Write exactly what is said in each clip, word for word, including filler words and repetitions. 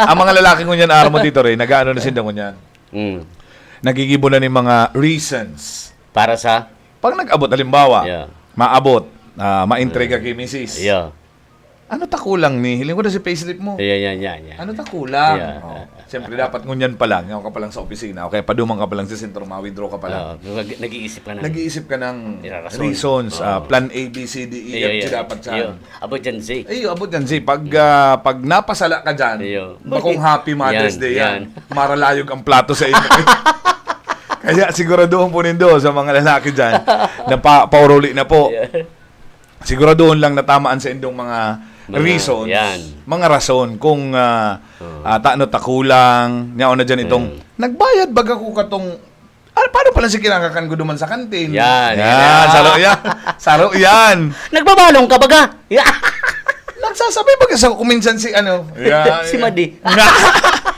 Ang mga lalaki ngunyan, aram mo dito, Ray, nag-aano na sinda ngunyan. Mm. Nagigibo na ning mga reasons. Para sa? Pag nag-abot, halimbawa, Yeah. maabot, ah, maentry ka ki misis. Yeah. Ano ta kulang ni? Hiling ko na si payslip mo. Yeah, yeah, yeah, yeah. Ano ta kulang? Yeah. Oh. Siyempre, dapat ngunyan pa lang, yaon ka pa lang sa opisina, o kaya paduman ka pa lang sa sentro, ma-withdraw ka pa lang. Oo, nag-, nag-iisip ka na. Nag-iisip ka ng Irarason. reasons, ah, Oo. plan A, B, C, D, E, Yeah, F, G yeah. dapat siya. Yeah. Abot dyan, Z. Ay, abot dyan, Z. Pag, ah, pag napasala ka dyan, Iyo. bakong Happy Mother's Yan, Day yan. yan. Maralayog ang plato sa inyo. Kaya siguraduhon po nindo sa mga lalaki dyan na pa, pauruli na po. Yeah. Siguraduhon lang na tamaan sa indong mga Mga, reasons, yan. mga rason kung, ah, Oo. ah, taano ta kulang, yaon na dyan itong, Mm. nagbayad baga ko katong Ano, paano pala si kinakakan ko duman sa kantin? Yan, Yan, yan. saro yan. Saro yan. Nagbabalong ka baga? Nagsasabi baga sa kuminsan si ano? Yan, Si yan. Madi.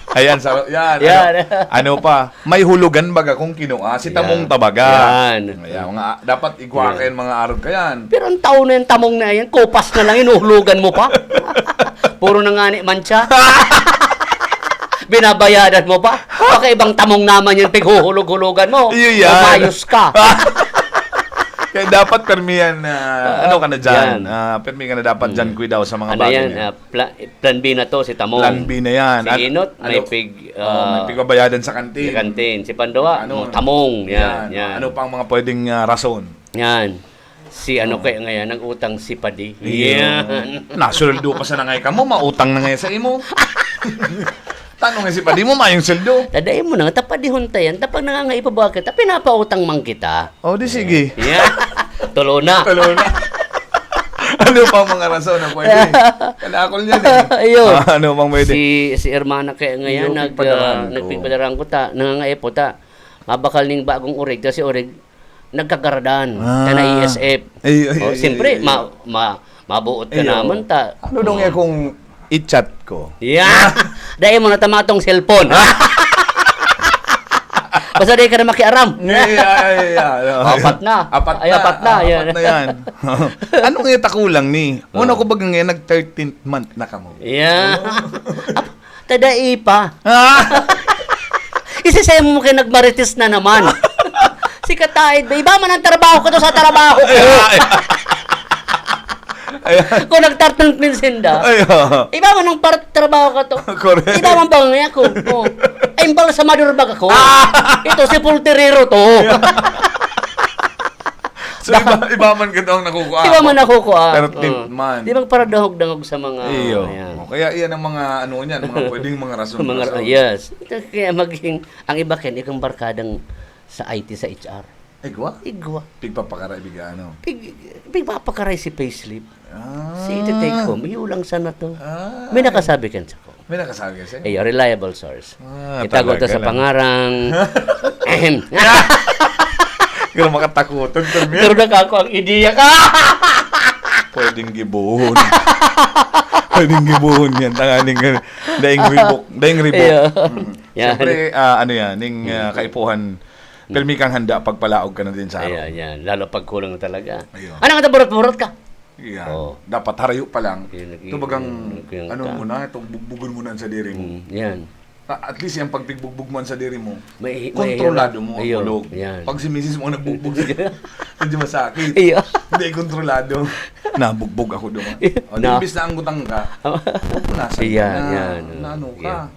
Ayan, saro yan. Yan. Ano, ano pa? May hulugan baga kung kinua si Yan. Tamong Tabaga. Yan. Ayan, mga, dapat igwa Yan. kayo mga arog ka yan. Pero ang tao na yung tamong na yan, kopas na lang, inuhulugan mo pa. Puro na nga ni mancha. Binabayadan mo pa? Baka ibang tamong naman yung pighuhulog-hulugan mo. Iyo yan. Umayos ka. Kaya dapat permi yan, ah, Ah, ano ka na dyan? yan. Ah, permi ka na dapat dyan, Mm. kuidaw sa mga Ano bagay yan? na yan. Ah, pla-, plan B na to, si tamong. Plan B na yan. Si Ano, Inot, may ano, pig, oh, may ah, pigbabayadan sa kantin. sa kantin. Si Pandoa, Ano? mga tamong. Yan, Yan. yan. Ano pang mga pwedeng, ah, rason? Yan. Si ano Oo. kaya ngayon, nag-utang si Padi. Iyo. Yan. Nasuldo pa sa nangay ka mo, mautang na ngayon sa imo. Tanong nga si Padi mo, mayong sweldo. Tadain mo na nga, tapadihon ta yan. Tapag nangangaipo ba kita, pinapautang man kita. Oh, di sige. Yan. Tulo na. Tulo na. Ano pang mga rason na pwede? Kanakol niyan eh. Ayun. Ah, ano pang pwede? Si, si Hermana kaya ngayon, Iyo, nag, pigpadaran ah, ko. nagpigpadaran ko ta, nangangaipo ta. Mabakal ning bagong urig, kasi urig, nagkagaradan. Ah. Kaya na E S F. Ay, ay, Oh, ay, siyempre, ay, ay. ma-, ma-, mabuot ka Iyo. naman ta. Ano dong Oh. eh kung i-chat ko? Yeah. Dahil mo na tama tong cellphone. Basta di ka na makiaram. Yeah, yeah, yeah, yeah. Apat na. Apat Ay, na. apat na, Ah, yan. apat na yan. Ano nga yung takulang ni? Una Oh. ko baga ngayon, nag-thirteenth month na kamo. Yeah. Oh. Tadai pa. Ah! Isisay mo kay nagmarites na naman. Si Kataid ba? Iba man ang trabaho ko to sa trabaho ko. Ay, ay. Ayan. Kung nagtartang pinsinda, Ay, oo. iba man ang par-, trabaho ko to. Correct. Iba man ba nga ako? Oh. Ay, embalsamador ba ako? Ah! Ito, si Pulterero to. So, iba, iba man ka daw ang nakukuha. Iba man nakukuha. Thirteenth Oo. month. Di magparadangog-dangog sa mga, Iyo. ayan. O, kaya iyan ang mga, ano niyan, mga pwedeng mga rason-rason. Mga ra-, yes. Kaya maging, ang iba ken, ikang barkadang sa I T, sa H R. Igwa? Igwa. Pigpapakaray, biga, ano? Pig-, pigpapakaray si payslip. Ah. Si iti-take home, iyo lang sana to. Ah, May ay. nakasabi kan sako. May nakasabi kasi? Ay, reliable source. Ah, Itago to talaga sa lang. pangarang. Ahem. Pero makatakutan, Pero Fermin. nakako ang ideya ka. Pwedeng gibohon. Pwedeng gibohon yan. Tanganing ganun. Daing ribok. Daing ribok. Iyo. Mm. Yan. Siyempre, ah, ano yan, ning, ah, Mm. kaipuhan, Mm. pirmi kang handa pagpalaog ka na din sa araw. Ayan, yan. Lalo pag kulang talaga. Ayun. Ano nga, burot-burot ka? Yan. Oo. Dapat harayo pa lang. Yun, nag-, Ito bagang, yun, yun, ano ka. mo na, itong bugbugon mo na ang sadiri mo. Mm, yan. Ah, at least yung pagpigbugbog mo ang sadiri mo, May, may kontrolado hirap. mo ang Ayun, kulog. yan. Pag si misis mo ang nagbugbog sa'yo, medyo masakit. Iyo. Hindi, kontrolado. Nabugbog ako doon. O, di Na- imbis na ang gutang ka, huwag mo nasa Yan, na, yan. na ano ka. Yan.